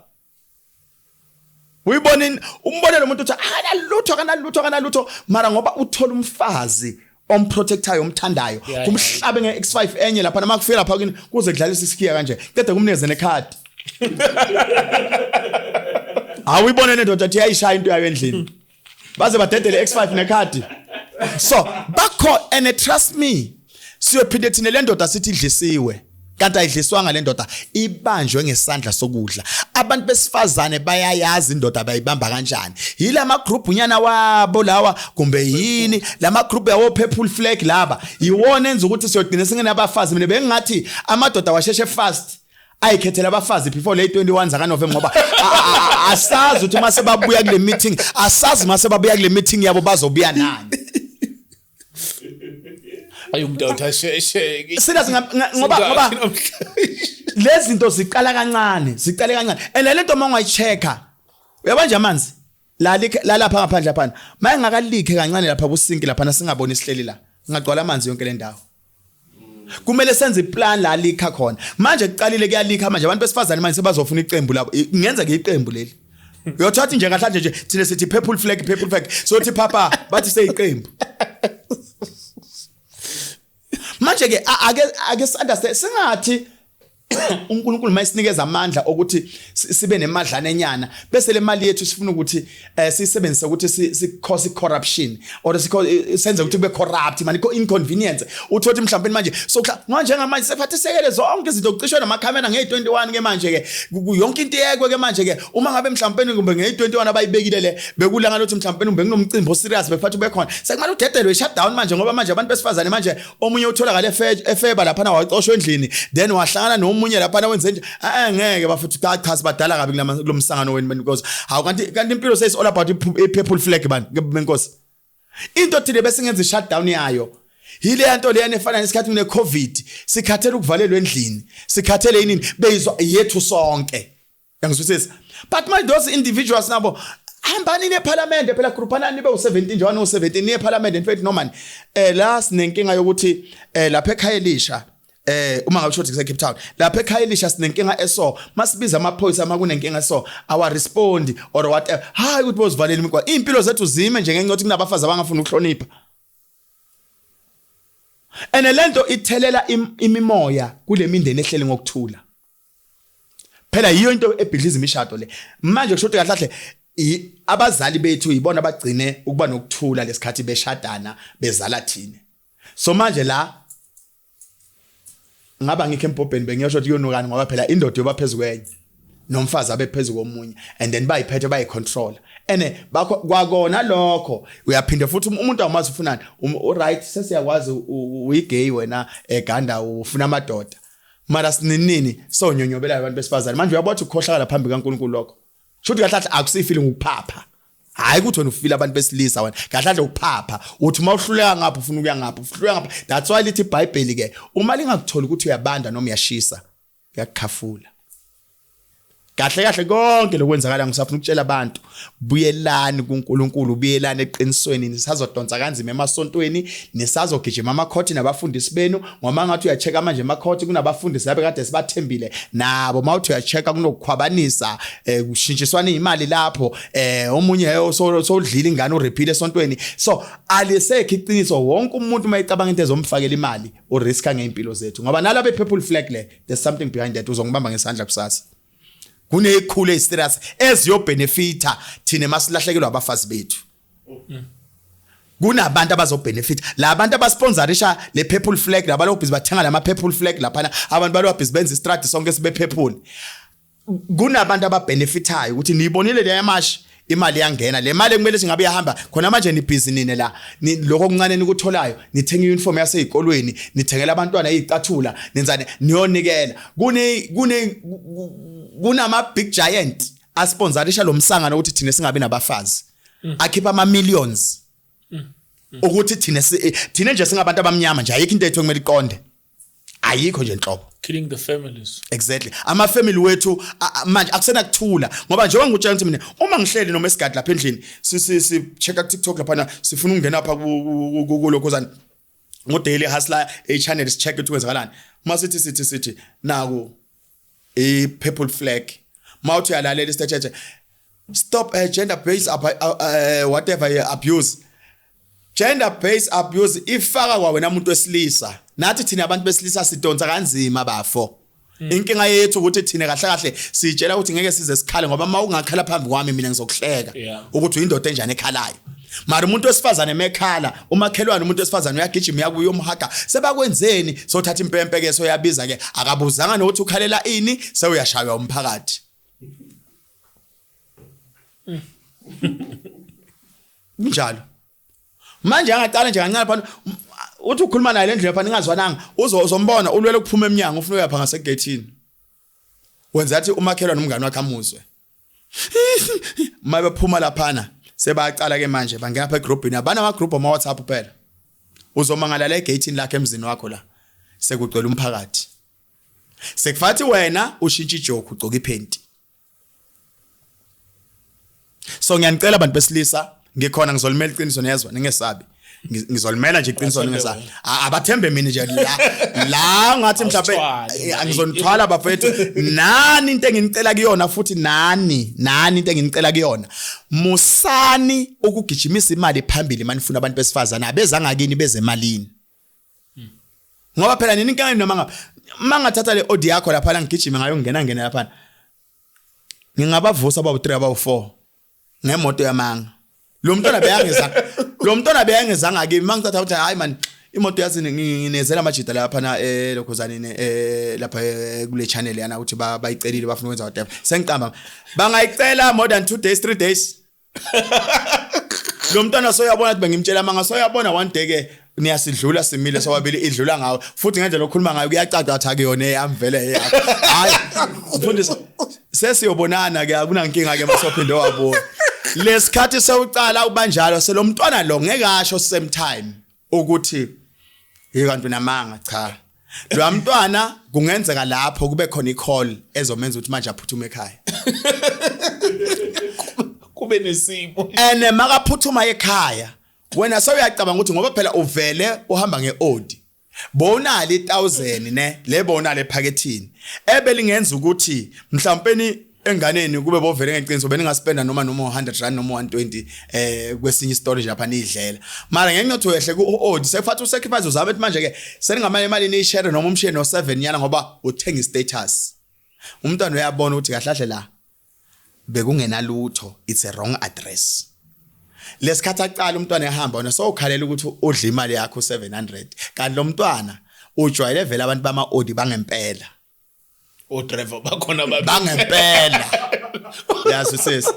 Uyibona, umbone lo muntu uthi akanalutho, akanalutho, akanalutho, mara ngoba uthola umfazi omprotectayo, omthandayo, kumhlabe nge-X5 enye lapha, noma kufika lapha kini kuze kudlalisa isikhiya kanje, qede kumnikeze nekhadi. Awuyibone nendoda athi iyayishaya into yayo endlini, baze badedele X5 nekhadi. So bakho, and trust me, siyophinde thina le ndoda sithi idlisiwe, kanti ayidliswanga. Le ndoda ibanjwe ngesandla sokudla. Abantu besifazane bayayazi indoda bayibamba kanjani. Yilama group nyana wabo lawa, kumbe yini lama group yawo purple flag laba, iwona enza ukuthi siyogcina singenabafazi. Mina bengingathi amadoda washeshe fast ayikhethela abafazi before le 21 zaka November, ngoba asazi ukuthi mase babuya kule meeting, asazi mase babuya kule meeting yabo bazobuya nani. Ayi, umuntu awuthasheshe. Serious, ngoba lezi zinto ziqala kancane, ziqale kancane, and le nto uma ungayi-checka, uyabanja amanzi la la lapha ngaphandle laphana, mayengakalikhe kancane lapha kusinki laphana, singaboni isihleli la, ngagcwala amanzi yonke le ndawo. Kumele senze iplan la likha khona. Manje kuqalile kuyalikha manje, abantu besifazane manje sebazofuna iqembu labo. Kungenzeka iqembu leli uyothatha nje kahle nje, thina sithi purple flag, purple flag, sothi papa bathi seyiqembu manje ke. Ake understand, singathi uNkulunkulu mayisinikeza amandla okuthi sibe nemadlana enyana, bese le mali yethu sifuna ukuthi siyisebenzise ukuthi si cause corruption or senze ukuthi kube corrupt manje, inconvenience. Uthothi mhlawumbe manje so njengamanje sephathe sekele zonke izinto, kucishwe namakhamera nge21 ke manje ke, yonke into iyekwe ke manje ke. Uma ngabe mhlawumbe kumbe nge21 abayibekile le bekulanga lokuthi mhlawumbe kumbe kunomcimbi oserious bephatha ube khona, sekumele udedelwe shutdown manje, ngoba manje abantu besifazane manje omunye utholakala efeba laphana, wacoshwa endlini, then wahlangana nomunye laphana, wenze nje. Ngeke bafethu, cha cha, sibadala kabi kulomsangano wenu, because hawu, kanti impilo says all about i-purple flag bani benkosi. Into thina bese ngenza i-shutdown yayo yile nto leyana efana nesikhathi kune covid, sikhathele ukuvalelwa endlini, sikhathele yini, beyizwa yethu sonke, yangizwisisa. But manje those individuals nabo, hambani neparliament phela, groupana nibe u17 nje, 1 u17, niye eparliament. In fact noma la sinenkinga yokuthi lapha ekhaya elisha, uma ngabe ukuthi kuse Cape Town, lapha ekhaya elisha sinenkinga eso, masibiza amaphoyisa uma kunenkinga eso, awa respond or whatever. Hayi ukuthi bozivalela imigwaqo, impilo zethu zime nje ngenxa yokuthi kunabafazi abangafuni ukuhlonipha. And lento ithelela imimoya kule mindeni ehleli ngokuthula. Phela yiyo into ebhidliza imishado le manje. Kusho ukuthi kahle kahle abazali bethu yibona abagcine ukuba nokuthula lesikhathi beshadana, bezala thina. So manje la ngaba ngikho embhobheni, bengiyosho ukuthi kuyonukani, ngoba phela indoda yoba phezulu kwenye nomfazi abe phezulu komunye, and then bayiphethe, bayicontrol. Ene bakho kwakona lokho uyaphinda futhi umuntu awumazi ufunani. Right, sesiyakwazi uyigay wena eganda ufuna amadoda. Mara sininini sonyonyobela abantu besifazane. Manje uyabona ukukhohlakala phambi kaNkuluNkulu lokho. Shuthi kahle kahle akusifili ngokuphapha. Hayi ukuthi wena ufila abantu besilisa wena. Kahle kahle ukuphapha. Uthi mawuhluleka ngapha ufuna ukuya ngapha, uhluleka ngapha. That's why lithi iBhayibheli ke uma lingakuthola ukuthi uyabanda noma uyashisa, uyakukhafula. Kahle kahle konke lokwenzakala ngisafuna ukutshela abantu, buyelani kuNkulunkulu, buyelani eqinisweni, nisazodonsa kanzima emasontweni, nisazogijima amakhothi nabafundisi benu, ngoba ngathi uyachecka manje emakhothi kunabafundisi labe kade sibathembile nabo, mawuthi uyachecka kunokukhwabanisa, kushintshiswana imali lapho, omunye sodlile ingane urephile esontweni. So alisekho iqiniso, wonke umuntu mayicabanga into ezomfakela imali uriska ngeimpilo zethu, ngoba nalabo purple flag le, there's something behind that. Uzongibamba ngesandla kusasa. Kunezikhulu eziserious eziyobenefita thina masilahlekelwa abafazi bethu. Kunabantu abazobenefita, labantu abasponsorisha le purple flag, laba lobhizi bathenga lama purple flag laphana, abantu balobhizi benza istradi sonke sibe purple. Kunabantu ababenefitayo ukuthi niyibonile le yamashi, imali yangena, le mali ekumele singabe iyahamba khona manje, ni busy nine la, lokho okuncane nikutholayo, nithenga uniform yasezikolweni, nithengela abantwana izicathula, nenzani, niyonikela. Kune kune kunama big giant asponsorisha lo msangano ukuthi thina singabi nabafazi, akhipha ama millions ukuthi thina thina nje singabantu abamnyama nje, ayikho into ethu ekumele iqonde, ayikho nje inhlobo. Killing the families. Exactly, ama family wethu manje akusenakuthula, ngoba njengoba ngikutshela ukuthi mina uma ngihleli noma esigadi lapha endlini, si si si checka ku TikTok lapha, sifuna ukungena lapha kulokho zani ngo Daily Hustler e channel, si check ukuthi kwenzakalani. Uma sithi sithi sithi naku i purple flag, mawuthi uyalalela isithethe, stop gender based whatever abuse, gender based abuse ifaka kwawena umuntu wesilisa. Nathi thina abantu besilisa sidonsa kanzima bafo. Inkinga yethu ukuthi thina kahle kahle sitshela ukuthi ngeke size sikhale, ngoba uma ungakhala phambi kwami mina ngizokuhleka ukuthi uyindoda enjani ekhalayo. Mara umuntu wesifazane mekhala, umakhelwane umuntu wesifazane uyagijima uyakuya umhaga, sebakwenzeni, sothatha impempe ke soyabiza ke, akabuzanga nokuthi ukhalela ini, sewuyashaywa umphakathi. Kunjalo. Manje angaqala nje kancane phana, uthi ukhuluma naye le ndlela phana ingazwananga, uzombona ulwele ukuphuma eminyango, ufuna uyapha ngasegethini. Wenza athi umakhelwane umngane wakhe amuzwe. Mabephuma laphana sebaqala ke manje bangena apha egroupini, abana ama group ama WhatsApp phela. Uzomangala la egethini lakhe emzini wakho la sekugcwele umphakathi. Sekufathi wena ushintsha ijoke ugcoka iphenti. So ngiyanicela abantu besilisa, ngikhona ngizolimela iqiniso, niyezwa, ningesabi. Ngizolimela nje iqiniso, ningesabi. Abathembe mina nje la la ngathi mhlawumbe angizonithwala bafethu. Nani into enginicela kuyona futhi, nani nani into enginicela kuyona, musani ukugijimisa imali phambili manifuna abantu besifazana abezanga kini bezemalini. Ngoba phela nini inkinga noma ngapha mangathatha le audio yakho lapha ngigijime ngayo ngena ngena lapha, ngingabavusa abawu 3 abawu 4 ngemoto yamanga. Lo mntwana beyangeza, lo mntwana beyangezanga kimi, mangithatha ukuthi hayi man imoto yazi nginezela amajida lapha na lokhuzanini lapha kule channel yana ukuthi bayicelile bafuna ukwenza whatever, sengicamba bangayicela more than 2 days 3 days. Lo mntwana soyabona ukuthi bengimtshela manga, soyabona one day ke niyasidlula simile sobabili, idlula ngawe futhi ngendlela okhuluma ngayo kuyacaca ukuthi akuyona eyami vele eyakho. Hayi mfundisi, sesiyobonana ke, akunankinga ke masophinde wabuya. Lesikhathi sewucala ubanjalo selomntwana lo ngeke asho same time ukuthi yikanti unamanga. Cha, lo mntwana kungenzeka lapho kube khona i-call ezomenza ukuthi manje aphuthume ekhaya, kube nesimo. Ene makaphuthuma ekhaya wena sewuyacabanga ukuthi ngoba phela uvele uhamba ngeOdi, bonala i1000 ne le bonala ephakethini ebelingenza ukuthi mhlawumpeni enganeni kube bovele ngeqiniso beningaspenda noma 100 rand noma 120 kwesinye istorage lapha nidlela. Mara ngenxa yokuthi wehle ku Audi, sekufathi usacrifice uzame ukuthi manje ke seningamanye imali niyishare noma umshiye no 7 yana, ngoba uthenga istatus. Umntwana uyabona ukuthi kahle kahle la bekungenalutho, it's a wrong address. Lesikhathi aqala umntwana ehamba, wena sowukhalela ukuthi udla imali yakho 700, kanti lo mntwana ujwayele vele abantu bama Audi bangempela, o driver bakhona babi bangempela, yazi sisi.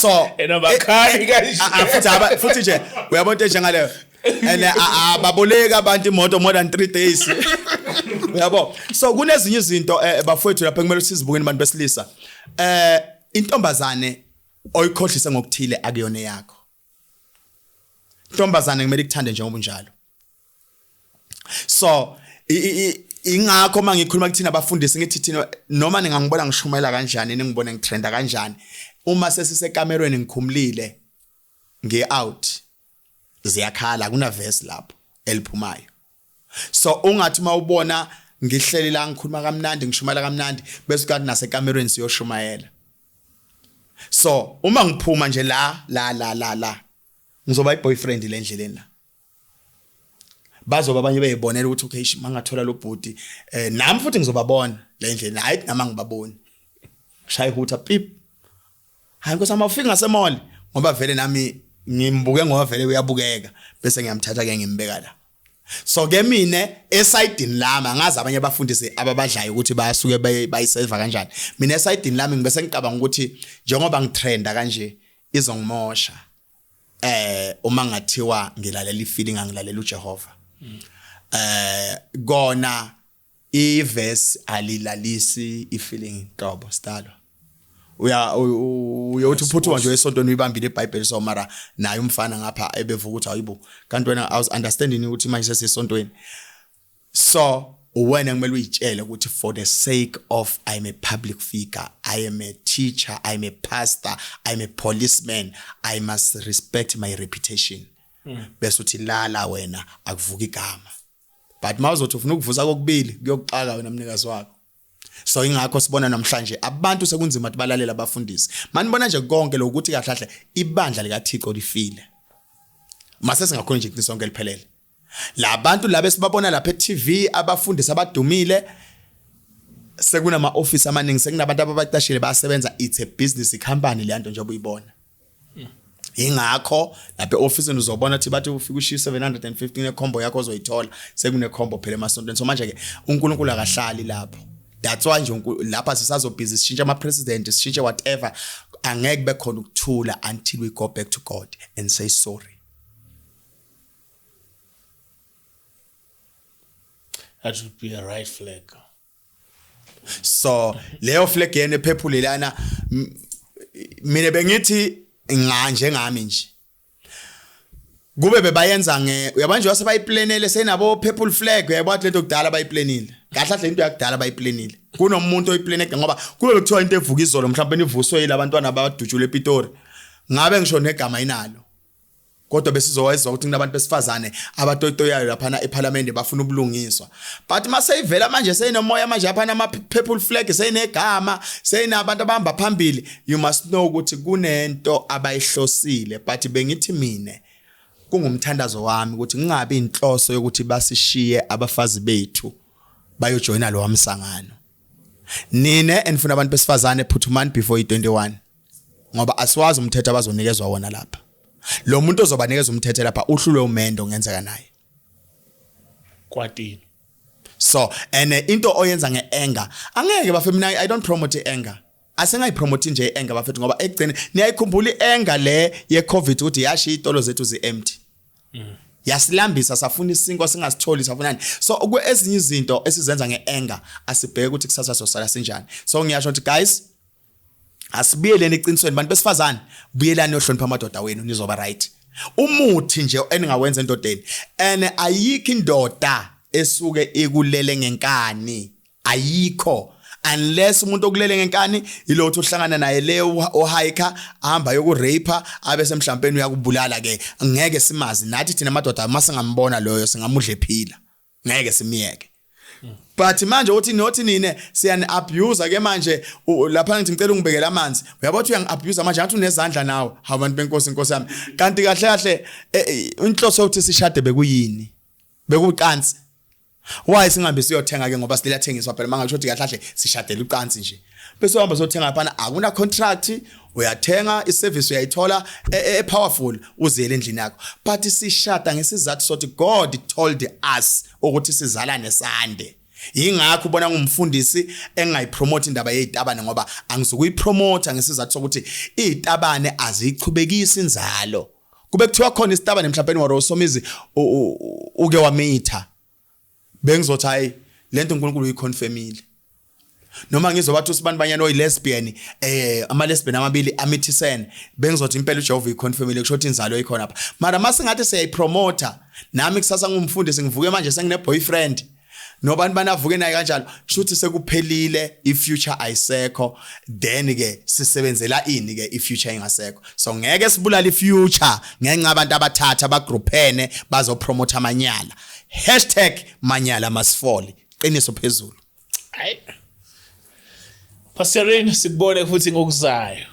So Enobakhali kanje. Futhi futhi nje uyabona into enjengaleyo and ababoleka abantu imoto more than 3 days, uyabo. So kunezinye izinto, bafowethu, lapha kumele sizibukeni abantu besilisa. Intombazane oyikhohlisa ngokuthile akuyona yakho. Intombazane kumele ikuthande njengoba unjalo. So ingakho mangikhuluma kuthina abafundisi ngithi thina, noma ningangibona ngishumayela kanjani, ningibone ngitrenda kanjani, uma sesisekamerweni ngikhumulile ngi out, ziyakhala, kuna verse lapho eliphumayo. So ungathi mawubona ngihleli la ngikhuluma kamnandi, ngishumayela kamnandi, bese kanti nasekamerweni siyoshumayela. So uma ngiphuma nje la la la la la, ngizoba iboyfriend le ndleleni la, bazoba abanye beyibonela ukuthi okay, mangathola lo bhuti, nami futhi ngizobabona le ndlela. Hayi, nama ngibaboni shaya ihutha pip. Hayi nkosi, amafika ngasemall, ngoba vele nami ngimbuke, ngoba vele uyabukeka, bese ngiyamthatha ke ngimbeka la. So ke mina esayidini lami, angazi abanye abafundisi ababadlayo ukuthi bayasuke bayiseva kanjani. Mina esayidini lami ngibese ngicabanga ukuthi njengoba ngitrenda kanje izongimosha uma ngathiwa ngilalela ifeeling, angilalela uJehova. Kona iverse alilalisi ifeeling nhlobo, sidalo. Uya uyothi uphuthuma nje esontweni uyibambile iBhayibheli. So mara naye umfana ngapha ebevuka ukuthi ayibo, kanti wena I was understanding ukuthi manje sesisontweni. So wena kumele uyitshele ukuthi for the sake of I'm a public figure, I am a teacher, I'm a pastor, I'm a policeman, I must respect my reputation. Bese uthi lala wena, akuvuka igama. But mawuzothi ufuna ukuvusa kokubili, kuyokuxaka wena mnikazi wakho. So ingakho sibona namhlanje abantu sekunzima ukuthi balalela abafundisi. Manibona nje konke lokuthi kahle kahle ibandla likaThixo lifile, mase singakhona nje iqiniso sonke liphelele. Labantu laba esibabona lapha e-TV, abafundisi abadumile, sekunama office amaningi, sekunabantu ababaqashile bayasebenza. It's a business company le nto njengoba uyibona. Ingakho lapha e-ofisini uzobona ukuthi bathi ufika ushiye 715 ekhombo yakho ozoyithola. Sekunekhombo phela emasontweni. So manje ke uNkulunkulu akahlali lapho. That's why nje lapha sisazobhizi sishintshe ama president, sishintshe whatever, angeke kube khona ukuthula until we go back to God and say sorry. That would be a right flag. So leyo flag yena ephephule lana, mina bengithi nga njengami nje kube bebayenza nge uyabona nje wasebayiplanele senabo purple flag, uyayibona lento kudala bayiplanile. Kahle kahle into yakudala bayiplanile, kunomuntu oyiplane, ngoba kulolu kuthiwa into evuka izolo mhlawumbe nivuswe yilabantwana abadutshule ePitori, ngabe ngisho negama inalo, kodwa besizowezwa ukuthi kunabantu besifazane abatoyitoyayo laphana eParliament bafuna ubulungiswa. But maseyivela manje seyinomoya manje laphana ama purple flag, seyinegama, seyinabantu abahamba phambili, you must know ukuthi kunento abayihlosile. But bengithi mine kungumthandazo wami ukuthi kungabi inhloso yokuthi basishiye abafazi bethu bayojoyina lo wamsangano. Nine enifuna abantu besifazane, phuthumani before i21, ngoba asiwazi umthetho abazonikezwa wona lapha. Lo muntu ozobanikeza umthetho lapha uhlulwe umendo ngenzeka naye. Kwatini. So and into oyenza ngeanger angeke bafe. Mina I don't promote anger, asengayipromote nje ianger bafethu, ngoba ekugcine niyayikhumbula ianger le ye COVID ukuthi yashiya itolo zethu zi empty, yasilambisa, safuna isinkwa singasitholi, safunani. So ezinye izinto esizenza ngeanger asibheke ukuthi kusasa sosala sinjani. So ngiyasho ukuthi guys, asibuyeleni eqinisweni. Bantu besifazane, buyelani yohlonipha amadoda wenu, nizoba right. Umuthi nje eningawenza endodeni, and ayikho indoda esuke ikulele ngenkani, ayikho, unless umuntu okulele ngenkani yilotho uhlangana naye le ohiker ahamba yoku-rape abe semhlampeni uyakubulala ke. Ngeke simazi nathi thina madoda, masingambona loyo singamudla ephila, ngeke simiyeke. But manje uthi nothi nine siyani abuse ke manje lapha ngithi ngicela ungibekele amanzi, uyabona ukuthi uyangi abuse manje, ngathi unezandla nawe. Hawu bantu benkosi, inkosi yami, kanti kahle kahle inhloso yokuthi sishade bekuyini? Bekuqansi. Why singahambi siyothenga ke? Ngoba silayathengiswa phela. Mangasho ukuthi kahle kahle sishadela ucansi nje, bese uhamba sothenga laphana, akuna contract, uyathenga iservice, uyayithola e powerful, uziyele endlini yakho. But sishada ngesizathu sokuthi God told us ukuthi sizalane sande. Ingakho ubona ngumfundisi engayipromote indaba yezitabane, ngoba angizukuyipromote ngesizathu sokuthi izitabane azichubekisi inzalo. Kube kuthiwa khona isitabane mhlawumbe warosomizi uke wamitha, bengizothi hayi, lento uNkulunkulu uyiconfirmile. Noma ngizobathi usibani banyana oyi lesbian, ama lesbian amabili amithisene, bengizothi impela uJehova uyiconfirmile, kusho ukuthi inzalo ikhona lapha. Mara masingathi siyayipromota, nami kusasa ngumfundisi ngivuke manje sengine boyfriend nobantu banavuke naye kanjalo, kusho ukuthi sekuphelile, i-future ayisekho. Then ke sisebenzela ini ke i-future ingasekho? So ngeke sibulale i-future ngenxa abantu abathatha abagrouphene bazopromote amanyala. #ManyalaMustFall, qiniso phezulu. Hayi, Pastor Rain, sikubone futhi ngokuzayo.